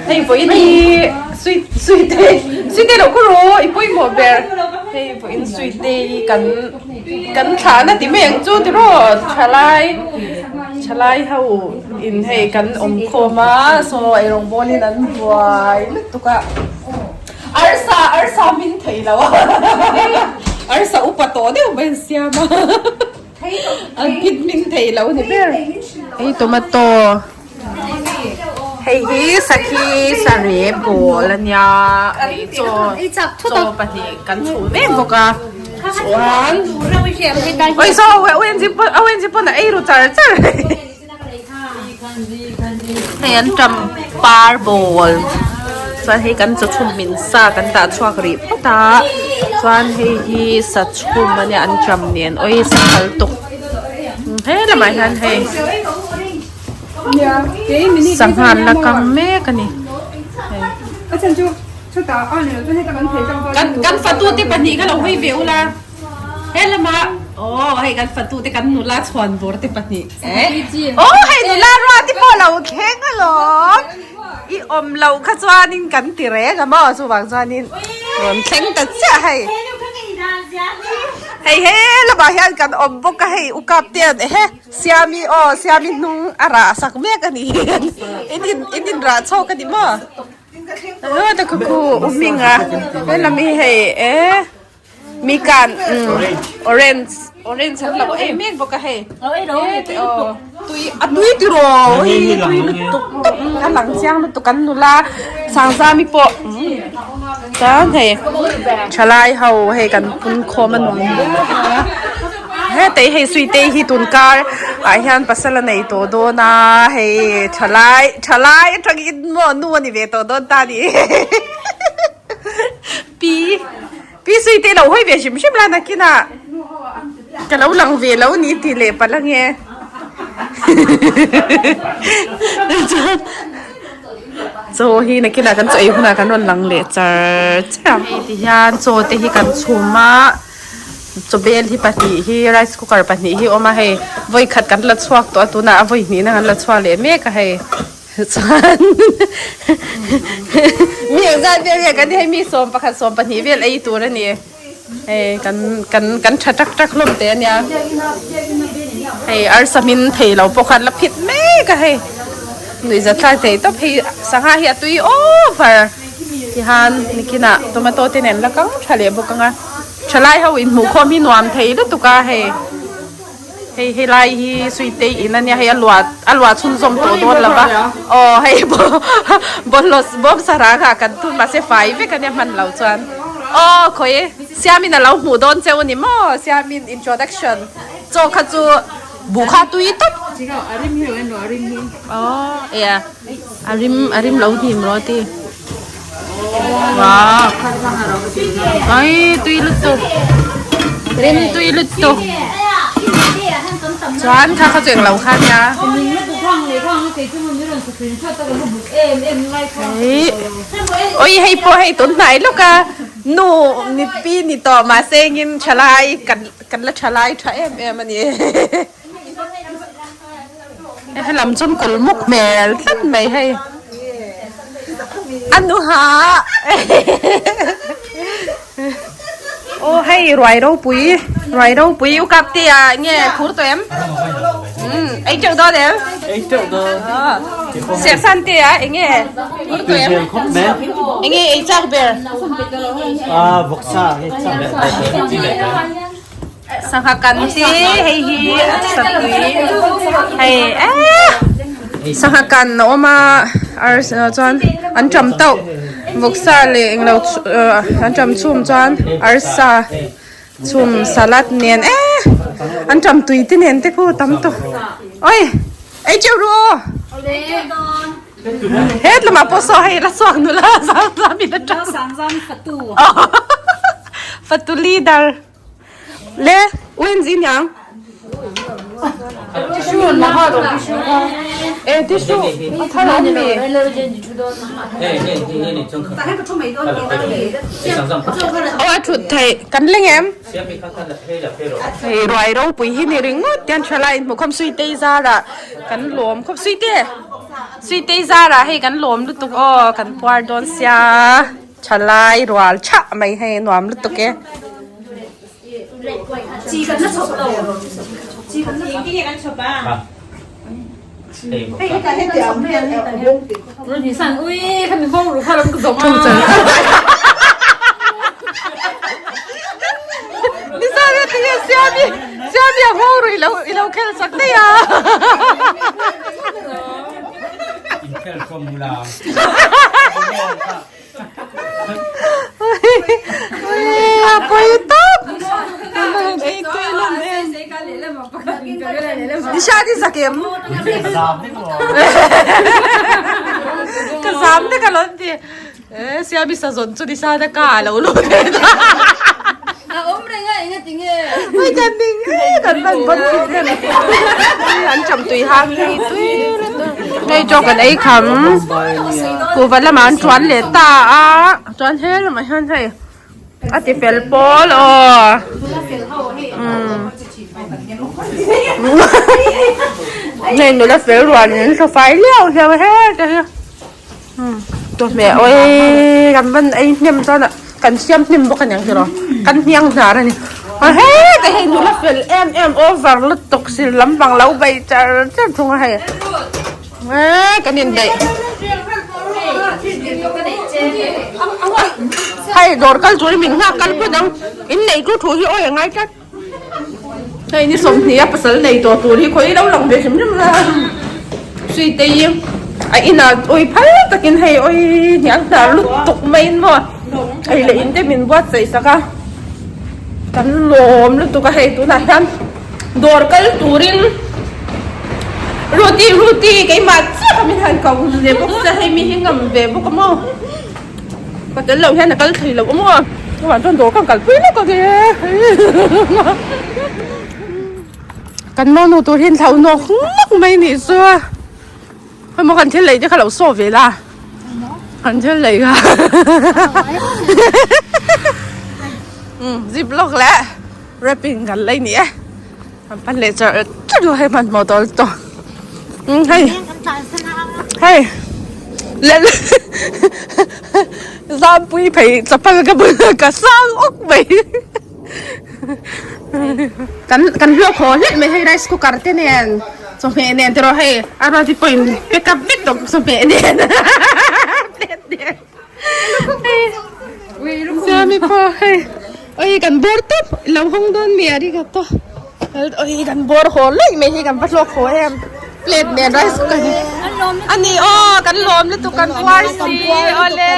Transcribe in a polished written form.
Hei vawiin hi Suite Suite loh khaw rawh i pawimawh ber. Hei vawiin Suite hi kan kan thlah na ti mai ang chu tiraw thalai thalai ho in hei kan awm khawm a saw eirawng bawlin an buai lutuk a. Arsa arsa min thei lo a arsa upa tawh deuh mai an siam a an phit min thei lo ni ber hei tomato hei hi sakhi sarep bawl a nia hei chaw chaw pahnih kan chhum mek bawk a chuan oi saw ONG pawn a ei ru char char. Hei an ṭam par bawl chuan hei kan chawchhum min sa kan dah chhuak rih phawt a chuan hei hi sachhum a nia an ṭam nen awi sanghal tuk he lamah hian hei sangha an la kam mek a ni hei kan fatu te pahnih kha lo hawi ve ula. He lamah aw hei kan fatu te kan nula chhuan bawr te pahnih aw hei nula rua te pawh lo thleng alawm i awm loh kha chuanin kan ti reng a maw chuvang chuanin rawn thleng ta chiah hei hei he lamah hian kan awm bawk a hei u kap te an ehe siami aw siami hnung a rah sak mek a ni in in in in rah chhawk a ni maw aw ta khu khu u hming a he lam hi hei e. Mi kan orange orange an lo ei mek bawk a hei tui a tui tiraw hei tui lutuk tawp a lang chiang lutuk an nula sangzami pawh chuan hei thalai ho hei kan pun khawm a nuam bawk a hetei hei suitei hi tun kar ah hian pasal a nei tawh dawn a hei thalai thalai atangin maw nu a ni ve tawh dawn ta a ni. Pi Pi Suite lo hawi ve hrim hrim la nakinah ka lo lang ve lo ni tih leh palh ange chuan chaw hi nakinah kan chaw ei hunah kan rawn lang leh char char ang hei tihian chaw te hi kan chhum a chaw bel hi pahnih hi rice cooker pahnih hi a awm a hei vawi khat kan la chhuak tawh a tunah a vawi hnihna kan la chhuak leh mek a hei. Chuan mi engzat vel nge kan hei mi sawm pakhat sawm pahnih vel ei tur a ni hei kan kan kan tha tak tak hlawm teh a nia hei arsa hmin thei lo pawh khan la phit mek a hei nuihzat thlak thei tawp hei sangha hi a tui over tihan nikinah tomato te nen la kang tha leh bawk ang a thalai ho inhmuhkhawm hi nuam thei lutuk a hei. Hei helai hi Suitei in ania hei a luah a luah chhunzawm tawh dawn lo va aw hei bawlhhlawh bawm sarang ah kan thun mahse fai vek ania hman lo chuan aw khawi Siamin a lo hmuh dawn cheu a ni maw Siamin introduction chaw kha chu buh kha tui tawp aw e a rim a rim lo hnim rawh a ti wow ai tui lutuk rim tui lutuk chuan kha kha chu englo kha nia oi hei pawh hei tun hnai lawk a nu ni pi ni tawh mahse engin thalai kan kan la thalai tha em em a ni. Helam chuan kawlmuk hmel tlat mai hei a nu ha aw hei ruai ropui ruai ropui u kap te ah nge phur tawh em umm ei teuh dawn em ei teuh dawn serh san te ah eng nge phur tawh em eng nge ei chak ber a vawksa hei chak ber. Sangha kan hi hei hi satui hei eee sangha kan a awm a arsa chuan an ṭam tauh vawksa leh englo an ṭam chhum chuan arsa chhum salad nen eee an ṭam tui te nen te khu tam tawh oi ei teuh ru aw het lamah pawh saw hei la chhuak nula zam in a ṭang fatu leader. Le wen zi niang tissue na ha ro tissue kha e tissue a thar awm mi aw a thut theih kan leng em hei ruai ropui hi ni ringawt hian thalai in hmuh khawm suitei zarah kan lawm khawp suite. Suitei zarah hei kan lawm lutuk aw kan puar dawn sia thalai rual thah mai hei nuam lutuk e. Nizan tinge Siami Siami a nghawng ru ilo ilo khel chak daih a. Inkhel khawm mula. A pawi tawp. Nisha ni zakem. Ka zam te ka lon ti. E siami sa zon chu Nisha na ka lo lu ve ta. A awm reng a enga tinge. Ui kan ning e kan ban bon thit nen. An cham tui hang hi tui Hei chaw kan ei kham kuhva lamah an tuan leh ta a chuan he lamah hian hei a ti fel pawl aw hei nula fel rual in hru fai liau liau he te hi chawhmeh awii kan van ei hnem chuan ah kan siam hnem bawk a niang tiraw kan hniang hnar a ni a heta hei nula fel em em over lutuk sil lampang lo bei char char thung a hei eee kan indaih hei dawr kal tur hi min nghak kal phawt ang inneih chu thu hi awi a ngai tlat. Hei ni 20 a pasal nei tawh tur hi khawi lo lang ve hrim hrim la Suite hi a inah awi phal takin hei awi hniang hnar lutuk maiin maw hei leh in te min buatsaih sak a kan lawm lutuk a hei tunah hian dawr kal turin Ruti Ruti keimah chiah kha min han ko ve bawk sia hei mi hi ngam ve bawk a maw. Ka tel loh hian a kal thei lo a maw? Chuvang chuan dawr khan kalpui lawk ang e. Kan monu tur hi an thlauh nawk nawk mai nih chu a. Hei maw kan thil lei te kha lo saw ve la. Kan thil lei kha. Um zip lawk leh wrapping kan lei ni e. Kan pan leh char char hei hmanhmawh tawh lutuk. Um hei. Hei. Lel Zampui phei chapal ka bul ka sang awk mai. Kan kan hlawk haw hlek mai hei rice cooker te nen chawhmeh nen te rawh hei a ruati pawhin pack up vek tawh chawhmeh nen. Siami pawh hei oi kan bawr tawp lo hawng dawn mi arigato oi kan bawr haw laih mai hei kan va hlawk haw em plate nen rice cooker ani aw kan lawm lutuk kan puar si awle.